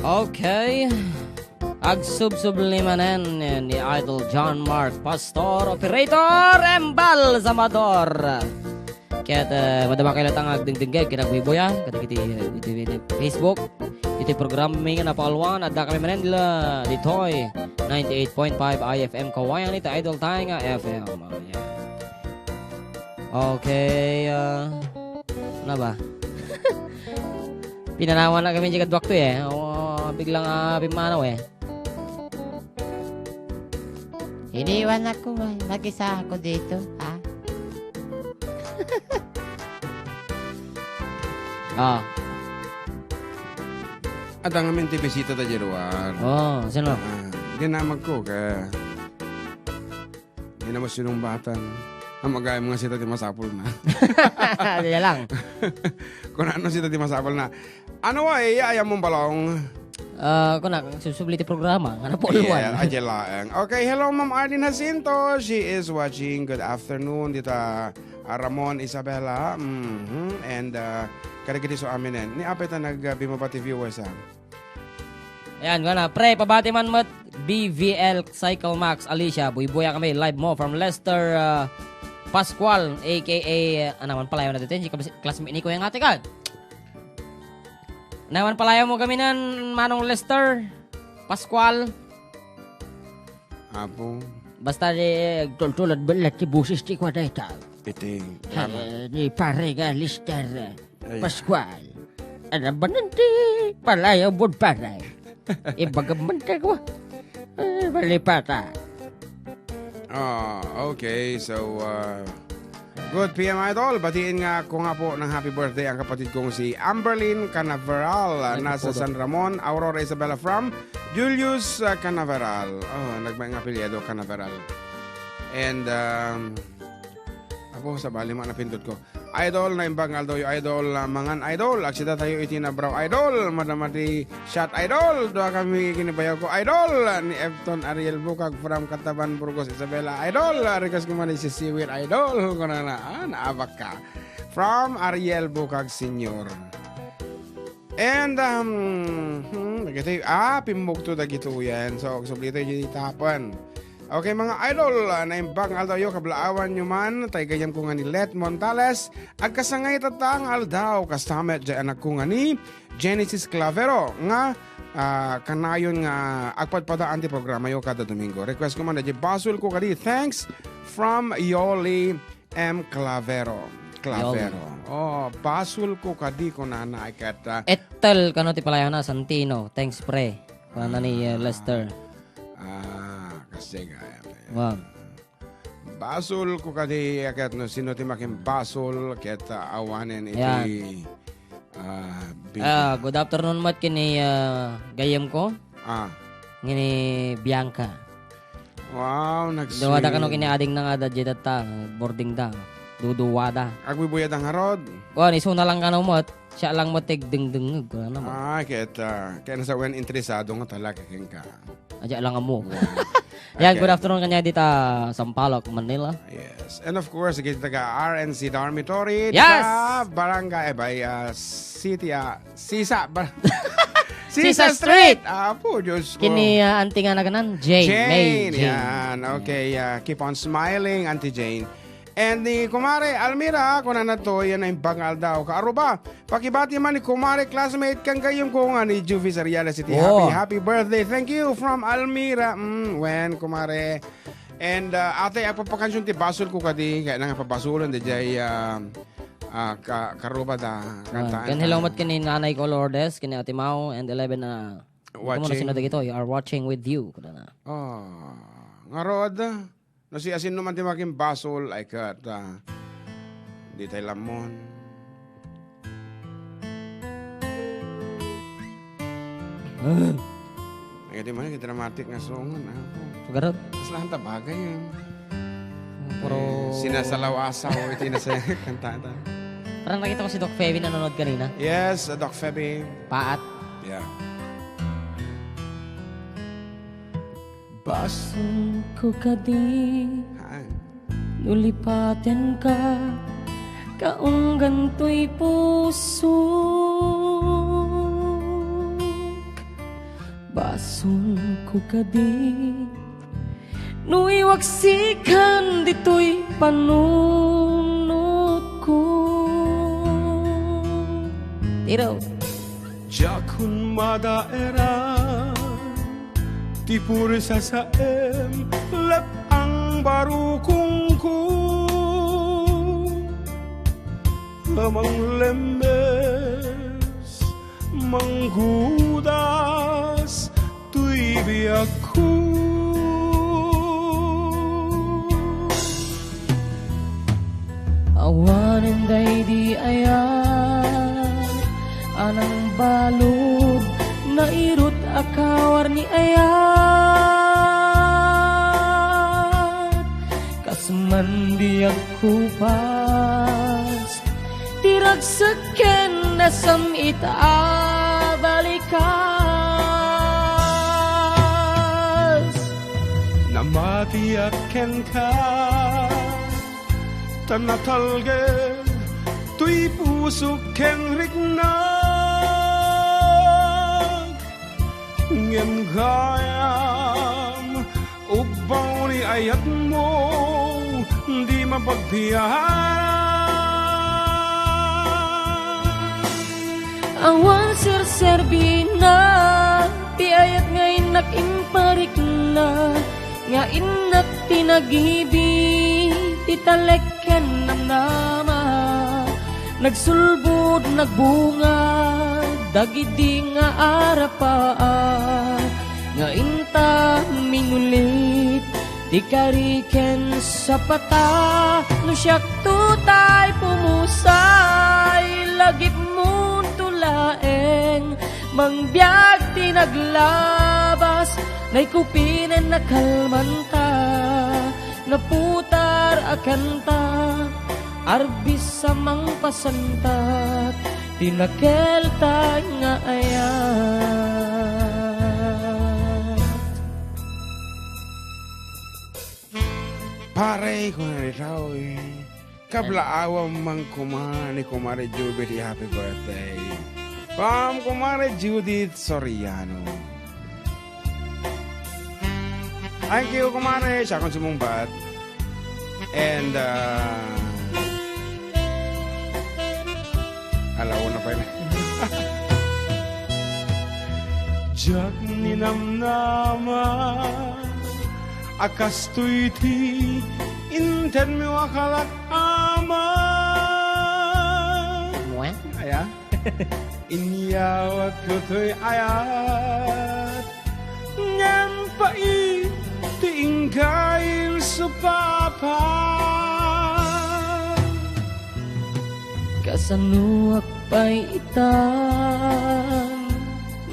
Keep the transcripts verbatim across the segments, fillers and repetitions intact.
Okay. Agsubsubli manen ni Idol John Mark Pastor, operator, embalsamador. Ket, eh, madama kayo latta nga agdengdengngeg ken agbuybuya kadagiti, eh, iti, iti Facebook, iti programmi nga napakaluan, adda kami manen la ditoy ninety-eight point five I F M Kawayan iti Idol Tayo nga F M. Ayan. Okay, ah, ano ba? Pinanawan na kami di kaduak to, eh. O, biglang, ah, pimmanaw, eh. Iniwan ako, eh. Mag-isa ako dito, ha? Ah. Adda ngamin ti bisita ta diay ruar. Oh, sino? Ah, dinamag ko ka. Di na mo sinungbatan. Ang magayam nga sita ti masapul na. Di na lang. Kung ano sita ti masapul na. Ano wa, iya, ayam mong balong? Ah, kuna, susubli ti programa. Nga napuluan. Yeah, adya laeng. Okay, hello, Ma'am Arlene Jacinto. She is watching. Good afternoon. Dita, ah, Ramon Isabela. Mhm. And, ah, kadagiti so aminen. Ni apay ta nag, ah, bimabati viewers, ah. Ayan, kuna, pre, pabati man met B V L Cycle Max, Alicia, buybuya kami, live mo from Lester, ah, Pascual, A K A, ah, naman palayo na dito, yung classmate ni Kuya Ngati ka. Naman palayo mo kami nan, Manong Lester, Pascual. Apo. Basta di, tultulad belat ti busis ti kwadeta. Iti, drama. Eh, ni pare nga Lester. Ay. Pascual. Ano ba nanti? Palayaw mo, pare. Ibagam man tayo. Eh, malipata. Ah, okay. So, uh, good P M, Idol. Batiin nga ko nga po ng happy birthday ang kapatid kong si Amberlyn Canaveral, ah, nasa San Ramon, Aurora Isabela from Julius, ah, Canaveral. Oh, nagmaing apelyido, Canaveral. And, um, apo, sabali man napindot ko. Idol, naimbag nga aldaw yo, Idol, ah, mangan, Idol. Agsida tayo iti nabraw, Idol. Madama ti shot, Idol. Dua kami kinibayaw ko, Idol. Ni Efton Ariel Bukag from Kataban, Burgos, Isabela, Idol. Ah, request ko man si Siwit, Idol. Kunana, ah, naabak ka. From Ariel Bukag Senior. And, um, hmm, dagitoy, ah, pimmugto dagitoy yan. So, agsubli tayo di tapan. Okay, mga idol, ah, naimbag nga aldaw yo, kablaawan nyo man, tay gayam ko nga ni Let Montales, agkasangay tatta nga aldaw, kasta met, di anak ko nga ni Genesis Clavero, nga, ah, kanayon nga agpadpadaan ti programa yo kada Domingo. Request ko man, di basol ko kadi. Thanks from Yoli M. Clavero. Clavero. Yoli. Oh, basol ko kadi ko nana, ay kat, ah, Etel, kano ti palayona, Santino. Thanks, pre. Kunana ni, uh, Lester. Ah, kasi kaya. Wow. Basol ko kadi, ket no sino ti makimbasol, ket, ah, awanen iti, ah, big- Ah, good afternoon met kini, ah, gayem ko. Ah. Ngini Bianca. Wow, nagsuy. Duwada kano kini ading na nga da, dita ta, boarding da. Duduwada. Agbuybuya da ngarod. Wa, ni suna lang kano met. Siya lang mo tigdingdingeg, wala naman. Ah, ket, ah, kaya nasa wen interesado nga talaga kenka. Adya lang amo. Wow. Yan, okay. Good afternoon kanya dita Sampaloc, Manila. Yes. And of course, kita taga R N C Dormitory, yes! Sa Barangay, eh, by, ah, City, ah, Sisa, Bar-, Sisa Sisa Street. Street. Apo, Diyos ko. Kini, ah, auntie nga naganan, Jane. Jane, May Jane. Yan. Okay, ah, keep on smiling, Auntie Jane. And ni Kumare Almira, kunana to, yan ang imbag nga aldaw. Kaaruba, pakibati man ni Kumare classmate, kang gayem ko nga ni Juvie Sariales iti, oo, happy, happy birthday. Thank you from Almira. Mm, wen, Kumare. And, uh, ate, agpapakansion ti basol ko kadi, kaya nga pabasolan, di jay, uh, uh, ka-, karuba da, ah, kantaan kan hello ta. Mat kini Nanay ko Lourdes, kini Ate Mau, and eleven na, watching. Sino dagito? You are watching with you. Kunana. Oh, ngarod. No, si asin naman ti makimbasol, ay kat, ah, di tayo lamon. Ah. Ay, di man, dramatic nga songon, ah. Sugarot. Mas lahat ta bagay, eh. Puro eh, sinasalaw asaw, iti nasa kanta, ta. Parang nakita ko si Doc Feby nanonood kanina. Yes, Doc Feby. Paat. Yeah. Basol ko kadi, haan, no lipatenka, kaunggan toy pusok. Sungko kadi no iwaksikan ditoy panunotko. Tiraw. Diakon madaeran ti pursasaem, lat-ang barukongko a manglembes, manggudas toy biagko. Awanen daydi ayat a nangbalud, nairut a kawarni ayat. Kas man di agkupas, ti ragsek ken nasam-it a balikas. Namatiak kenka, ta natalged toy pusok ken riknak. Ngem gayam, ubbaw ni ayatmo, di mapagbiag. Awan serserbina ti ayat nga innak imparikna, nga innak ti nagibi ti talek ken namnama. Nagsulbod, nagbunga dagidi nga arapaat, nga inta minulit ti kari ken sapata. No siakto tay pumusay, lagipmonto laeng, mangbiag ti naglabas, naikupinen nakalmanta, naputar a kanta, arbis a mangpasantak, ti nakelta nga ayat. Pare, kuna ni Raul, eh. Kablaawam man koma ni Kumare Juby ti happy birthday. From Kumare Judith Soriano. Thank you, kumare. Siakon sumungbat. And, uh, ala, una pa yun. Diak ninamnama a kastoy ti intedmo a kalak-aman. Aya? Inyawatko toy ayat, ngem pait ti inggail supapa. Kasanoak pay itan,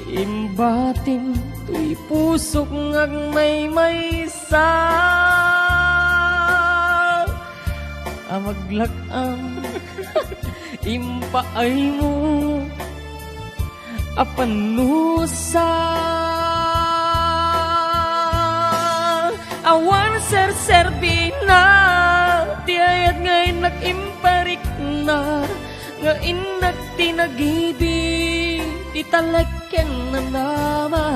imbatim toy pusok nga agmaymaysa. A maglak-am impaaymo a panusa. Awan serserbina ti ayat nga innak imparikna, nga innak ti nagibi ti talek ken nanama.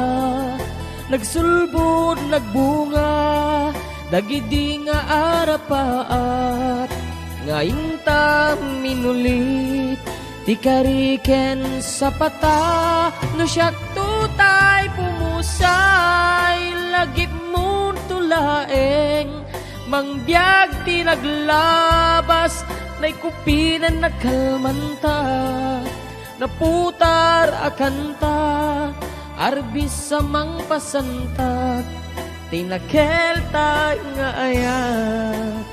Nagsulbod, nagbunga dagidi nga arapaat, nga inta minulit ti kari ken sapata. No siakto tay pumusay, lagipmonto laeng, mangbiag ti naglabas, naikupinen nakalmanta, naputar a kanta, arbis a mangpasantak, ti nakelta nga ayat.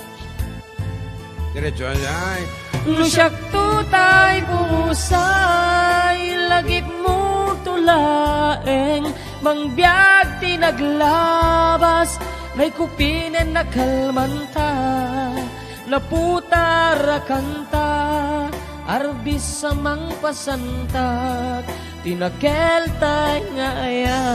Diretso, ay. No siakto tay pumusay, lagipmonto laeng, mangbiag ti naglabas, naikupinen nakalmanta, naputar a kanta, arbis a mangpasantak, ti nakelta nga ayat.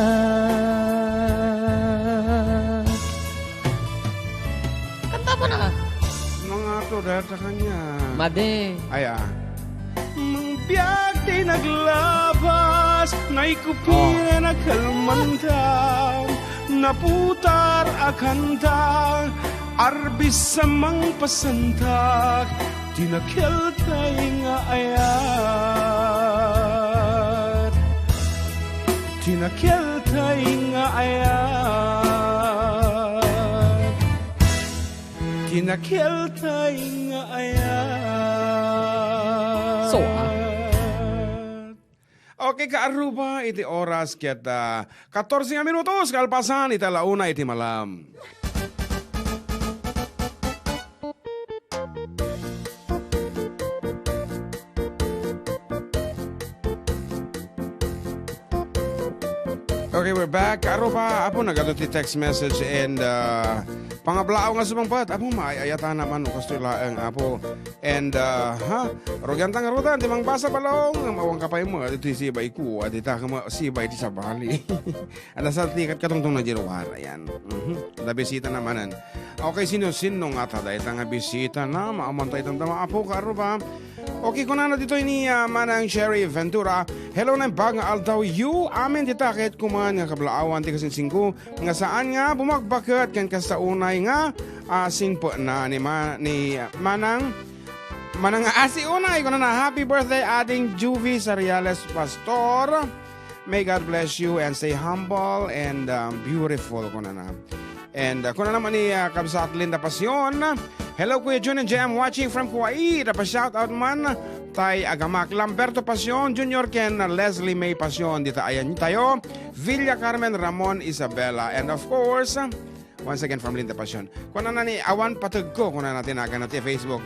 Kanta mo na. Mga to, data kanya. Madi. Ay, ah. Mangbiag ti naglabas, Naikupir a kalmanta, naputar a kanta, arbis a mangpasantak, ti nakieltay nga ayat. Ti nakieltay nga ayat. Ti nakieltay nga ayat. So, ah. Okay, kaaruba, iti oras ket, ah, katorse nga minutos kalpasan iti ala una iti malam. Okay, we're back. Kaaruba, apo, nagadu ti text message and, ah, pangablaaw nga sumangpet. Apo, maay-ayatana man, no, kastoy laeng, apo. And, ah, ha? Rugianta ngaruden, ti mangbasa balong, awan ka pay mo, iti siba iku, adi ta, kama, siba iti sabali. Ada sa tikat katungtong na jirwar, ayan. Mhm. Ada bisita na manen. Okay, sino, sino nga ta, dayta nga bisita na, maamanta itang tama, apo, kaaruba. Okay, kunana ditoy ni, ah, Manang Sherry Ventura. Hello, naimbag nga aldaw, you, amin ti takit, kuman nga kablaawan, ti kasinsingko, nga saan nga bumagbaket ken kasta unay nga, ah, singpetna ni ma-, ni, ah, Manang, Manang Asi Unay, kunana, "Happy birthday, Ading Juvie Sariales Pastor. May God bless you and stay humble and, um, beautiful," kunana. And, uh, kunana man ni, uh, Kabsat Linda Pasion, "Hello, Kuya Jun and J M, watching from Kuwait." Pa-shout out man tay agamak, Lamberto Pasion Junior ken Leslie May Pasion, dita ayan tayo, Villa Carmen, Ramon, Isabela. And of course, once again from Linda Pasion. Kunana ni awan pategko, kunana ti nagan ti Facebook.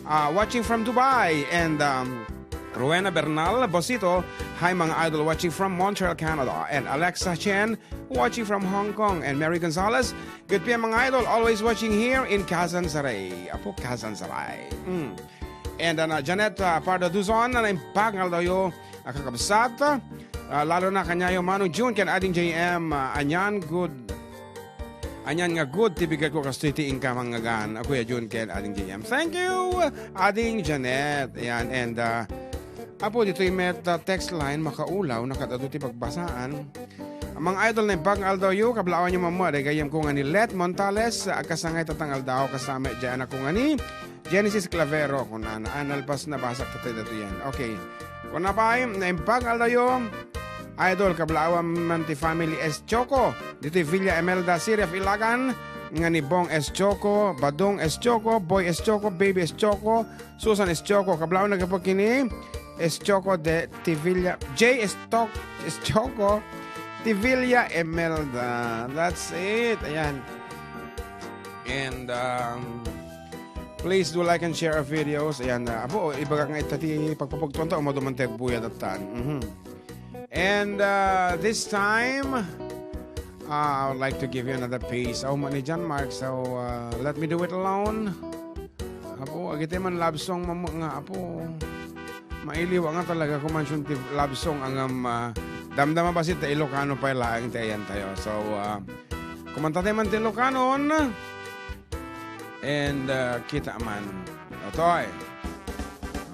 Uh, watching from Dubai and, um, Rowena Bernal Bosito, hi mga idol, watching from Montreal, Canada. And Alexa Chen, watching from Hong Kong. And Mary Gonzalez, good P M mga idol, always watching here in Kazan Saray. Apo, Kazan Saray. Mm. And, uh, Janet, uh, Pardo Duzon, na naimbag nga aldaw yo, uh, kakabsat. Uh, lalo na kanyayo, Manong June, ken Ading J M, uh, anyan, good. Anyan nga good ti bigat ko kastoy ti inka mangngagan, a Kuya Jun ken Ading J M. Thank you, Ading Janet. Ayan, and, uh, apo, ditoy met, uh, text line, makaulaw, nakadado ti pagbasaan. Mga idol, naimbag nga aldaw yo, kablaawan yo mamma, dagayem ko nga ni Let Montales, agkasangay tatang aldaw, kasama diyan ako nga ni Genesis Clavero, kunana, ah, nalpas na basak tatay datoyan. Okay. Kuna pay, naimbag aldaw yo, idol, kablaawan man ti family S Choco, ditoy Villa Imelda, City of Ilagan, nga ni Bong S Choco, Badong S Choco, Boy S Choco, Baby S Choco, Susan S Choco, kablaawan nagapag kini, S Choco de Tivilla, J Stock, S Choco, Tivilla Imelda. That's it. Ayan. And, um, please do like and share our videos. Ayan, uh, apo, ibagak nga ita ti pagpapagtuan ta, umaduman ti agbuya datan. Mhm. And, uh, this time, uh, I would like to give you another piece. Aw, man ni John Mark, so, uh, let me do it alone. Apo, agite man love song, mama nga, apo. Mailiw nga talaga kumansion ti love song, angam, uh, damdama basit ta Ilocano pay laeng ti ayan tayo. So, uh, kumanta tayo man ti Ilocanon. And, uh, kita man. Otoy.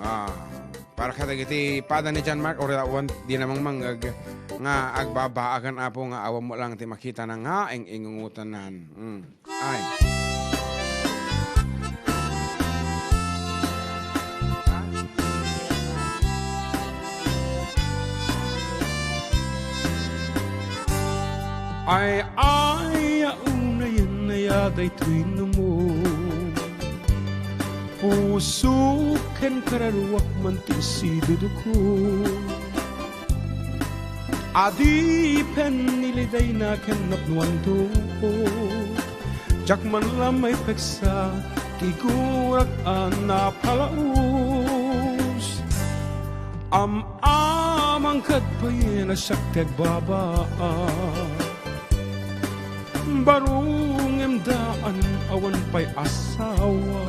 Ah, para kadagiti pada ni John Mark, uri awan di namang mangag nga agbabaagan, apo, nga awan mo lang ti makita na nga ing ingungutan. Mm. Ay. Ay, ay, aunayen aya daytoy numo. Puso ken kararuak man ti isiduduko. Adipen nilidayna ken napnuan to. Diak man la maipeksa ti gurak a napalaus. Am-amang kad payen a siak ti agbabaa. Baro ngem daan awan pay asawa.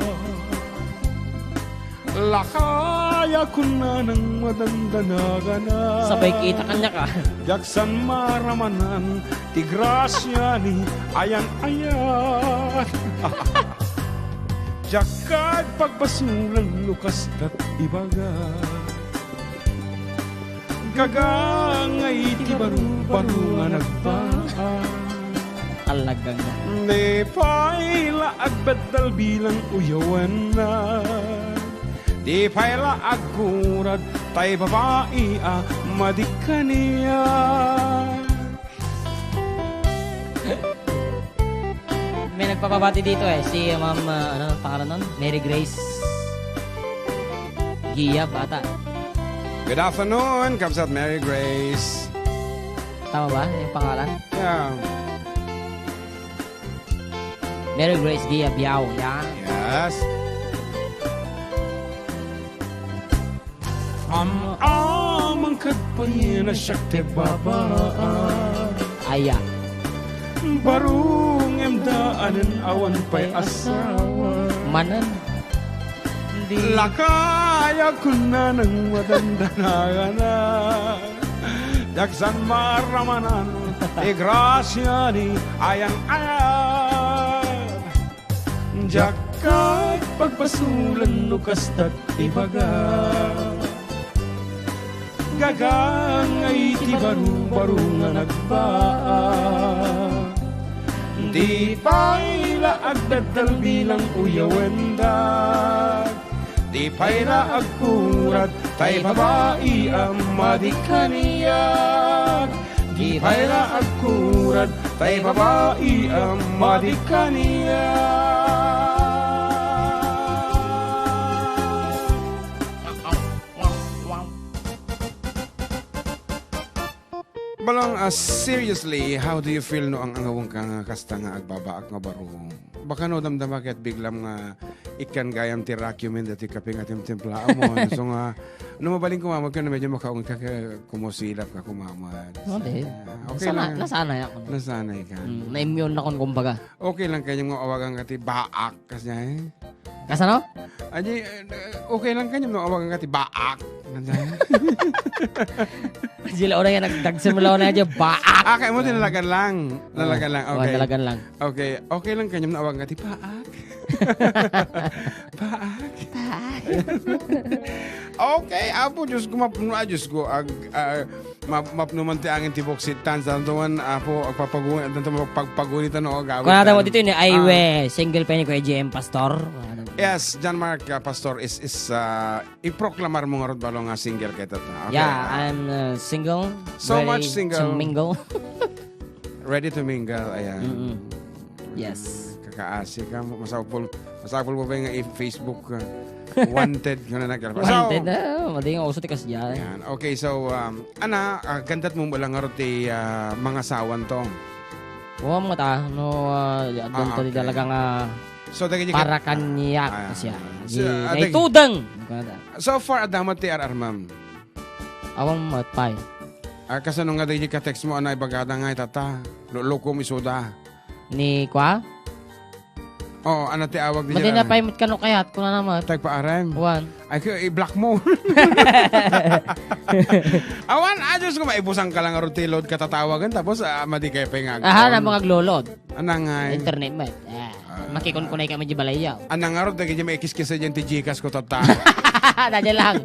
Lakaya kunanang madandanagana. Sabay kita kanya ka. Diak san maramanan ti grasia ni ayan-ayan. Diak kad pagbasolan no kastat ibaga. Kagangay ti baro-baro nga nagbaag. Talaga nga. Di pay la agbeddel bilang uyawenna. Di pay la agkurad tay babai a madi kaniak. May nagpapabati dito eh, si Ma'am, ah, ano ang pangalan nun? Mary Grace Gia, bata. Good afternoon, Kabsat Mary Grace. Tama ba yung pangalan? Yeah. Mary Grace Gia Biao, yan. Yes. Am-amang kad pay na siak ti babaak. Aya. Baro ngem daanen awan pay asawa. Manen. Di. Lakay a kunanang madandanagana. Diak san maaramanan ti grasia ni Ayang Ayang. Diak pagpasolen no kasta ti ibaga. Gagangay ti baro-baro nga nagbaag. Di pay la agdaddal bilang uyawenda. Di pay la agkurad tay babai a madi kaniak. Di pay la agkurad tay babai a madi kaniak. Balong, ah, seriously, how do you feel no ang-angaweng ka nga kasta nga agbabaak nga baro? Baka no damdama ket biglam nga ikkan gayam ti rakiumen dati kape nga timtimplaamon. So nga, no mabalin ko, Mama, ken medyo makaungi ka, ka, kumusilap ka, kumama. Hindi. Ah, okay Nasana-, lang. Nasanay ako. Nasanay ka. Mm, na-immune na kun, kumbaga. Okay lang kaniam nga awagan ka ti baak, kasi, eh. Kasano? Adi, eh, okay lang kaniam no awagan ka ti baak. Nandiyan. Sila una yan, nagdagsa mo lang na dyan, baak. Ah, kaya mo tinalagan lang. Nalagan lang. Oh, Okay. Nalagan lang. Okay. Okay lang kaniam no awagan ka ti baak. Baak. Baak. Okay, Apo, Diyos ko, mapno, ah, Diyos ko, ag-, ah, Ma-, mapno man ti angin ti buksit tan, santo man, Apo, agpapaguni-, tanto pagpaguni tan, no, agawid Kunada mo tan. Dito ni Aiwe, Ah. Single pa ni Kuya J M Pastor. Yes, John Mark, uh, Pastor, is, is, uh, iproklamar mo ngarud balo nga single kay tata. Okay, Yeah, uh, I'm, uh, single. So Ready much single. To mingle. Ready to mingle, ayan. Mm-mm. Yes. Kakaasi ka, masapul, masapul mo ba nga i-Facebook ka? Wanted ka na nagkalpa. So, Wanted na, madi nga uso ti kasdiay. Yan. Okay, so, um, ana, ah, gandat mo lang nga ti, ah, mangasawan to. Oo, mga ta, no, ah, adun Ah, to di okay. Talaga nga So, dagiti kat-, para kaniak, ah, siya. So, Di, ah, day dag-, tudeng. So far, adda met ti ar-armam? Awan met pay. Ah, kasano nga dagiti ka-text mo, ana, ibagada nga itata? Lo-, lokom isuda. Ni kwa? Oo, ano ti awag di Madi na dyan, pay met kano kayat, kuna naman. Tagpaarem. Wan. Ay, kayo, i-block mo. Awan, ah, Diyos ko, maibusan ka lang nga ron ti load katatawagan, tapos, ah, madi kayo pa yung Aha, agkaon. Na mga glolod. Anang, ay. Internet met. Ah, Ah. Makikunkunay kami di balayaw. Anang nga ron, dagiti maikiskisa dyan ti Gcash ko, tata. Nadya lang.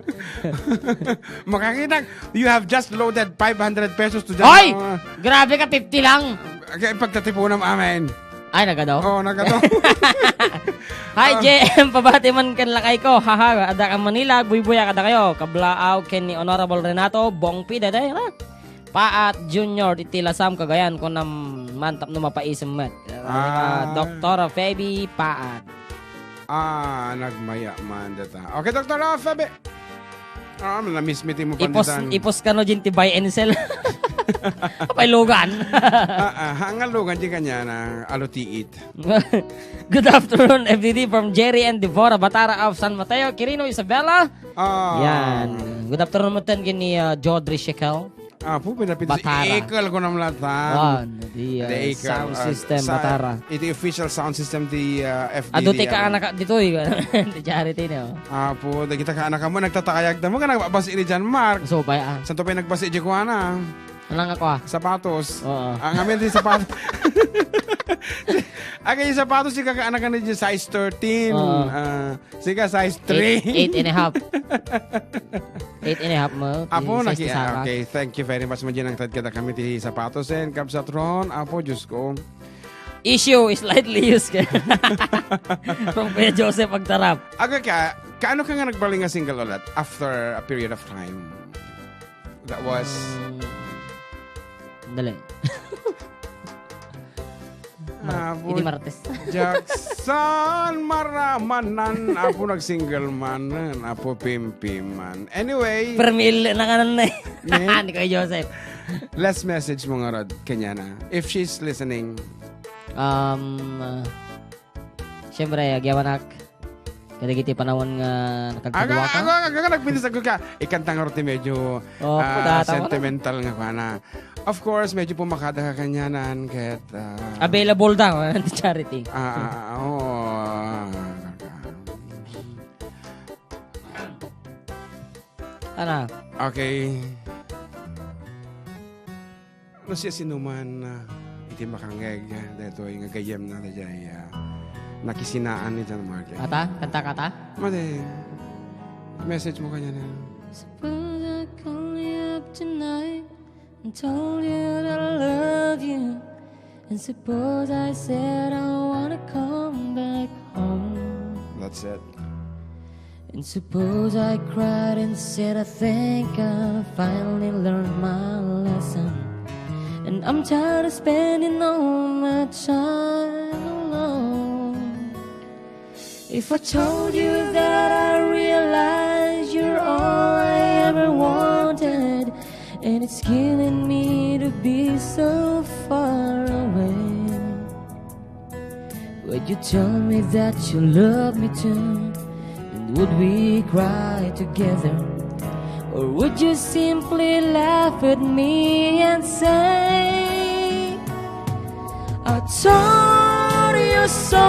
Makakita, you have just loaded five hundred pesos to dyan. Hoy! Ah. Grabe ka, fifty lang. Kaya pagtatipunam, amen. Ay, nagado? Oo, nagado. Hi, Ah. J M, pabati man ken lakay ko. Haha, adda ka Manila, agbuybuya kada kayo. Kablaaw ken ni Honorable Renato, Bongpi, daytoy, ha? Paat Junior, iti Lasam, Cagayan, kunam man tapno mapaisem met. Ah. Ah, Doktor Feby Paat. Ah, nagmaya man data. Okay, Doktor Feby. Ah, na-miss mi ti mo Ipos, panditan. Ipos kano dyan ti buy and sell. Apay lugan. Ah, ah, hangal lugan di kanya na alutiit. Good afternoon, F D D, from Jerry and Devora Batara of San Mateo, Quirino, Isabela. Ah. Yan. Good afternoon mo ten kini, ah, Jodri Shekel. Ah, po, pinapit Batara. Equal ko naman lahat, ha? Wan, di, ah, The equal, sound ah, system, sa, Batara. Iti official sound system ti, ah, F D D, Adu ti ah. Kaanak ditoy, ti charity niyo. Apo, dagita ka anak mo, nagtatayag mo, ka nagbabasi ni John Mark. So, bay, ah. Santo pay nagbasi di kuana. Anang ako, ah? Sapatos. Oo. Ang amin di sapatos. Agay sapatos, di kakaanak ni size thirteen. Oo. Ah, sige, size three. Eight, eight and a half. Eight and a half mo, Apo, ti size naki-, ti saka. Okay, thank you very much. Madi nangted kadakami ti sapatos and kabsat Ron. Apo, Diyos ko. Issue, slightly used ka. From Kuya Joseph Agtarap. Aga ka, kaano ka nga nagbalin nga single ulit after a period of time? That was Mm, dali. Mar-, Apo, idi Martes. Jackson, maramanan. Apo, nag-single man. Apo, pimpiman. Anyway. Permil na kanan na eh. Ne? Ni Kuya Joseph. Last message mo nga, Rod, kanyana. If she's listening. Um, uh, siyempre, agyawanak. Kadagiti panawan nga Aga, nagkaduaka. aga, aga, aga, nagpintas ako ka. Ikanta nga ti medyo, Oh, ah, kudata mo na. Sentimental nga kuana. Of course, medyo pumakada ka kanyanan, ket, ah, Available daw, ah, ti charity. Ah, ah, ah, oo. Ana? Okay. No siasinoman, ah, iti makangngeg, ah, daytoy nga gayyemna, daydiay, ah, nakisinaan ni John Mark. Ata? Kanta kata? Madi. Message mo kanyana. Suppose I call you up tonight and told you that I love you. And suppose I said I wanna come back home. That's it. And suppose I cried and said, "I think I finally learned my lesson. And I'm tired of spending all my time alone." If I told you that I realize you're all I ever wanted, and it's killing me to be so far away. Would you tell me that you love me too? And would we cry together? Or would you simply laugh at me and say, "I told you so"?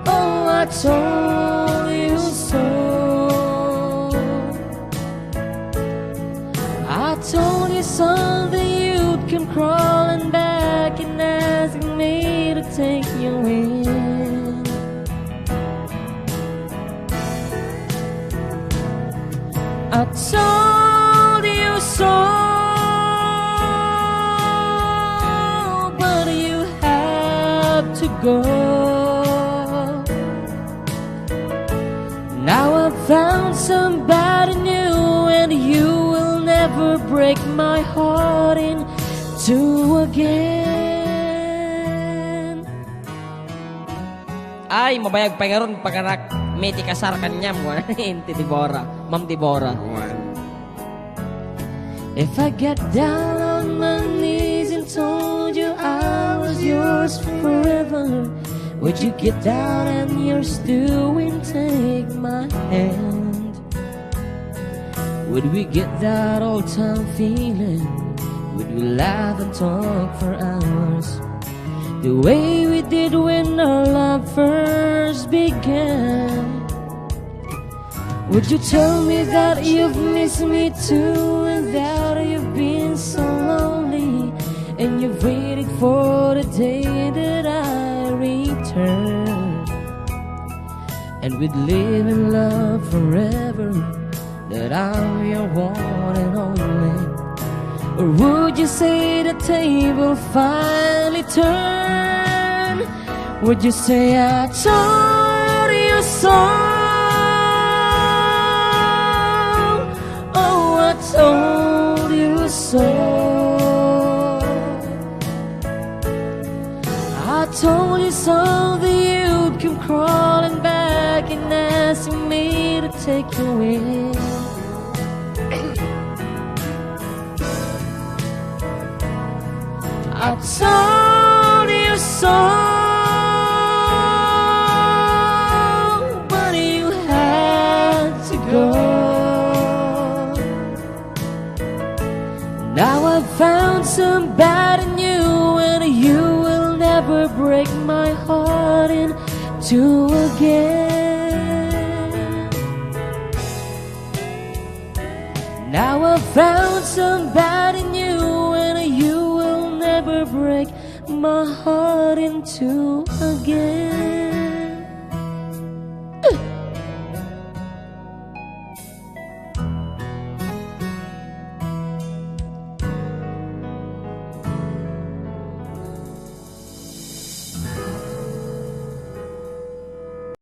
Oh, I told you so. I told you something, you'd come crawling back and asking me to take you in. I told you so, but you had to go. Now I found somebody new, and you will never break my heart in two again. Ay, mabayag pay ngarud, paganak, may ti kasar kaniam, wen, ti Debora, Ma'am Debora. Wen. If I get down on my knees and told you I was yours forever, would you get down on your stool and take my hand? Would we get that old time feeling? Would we laugh and talk for hours? The way we did when our love first began. Would you tell me that you've missed me too, and that you've been so lonely, and you've waited for the day that I return? And we'd live in love forever, that I'm your one and only. Or would you say the table finally turned? Would you say, "I told you so"? Oh, I told you so. I told you something, you'd come crawling back and asking me to take you in. I told you so, but you had to go. Now I found somebody new, and you will never break my heart in two again. Now I found somebody new, and you will never break my heart in two again.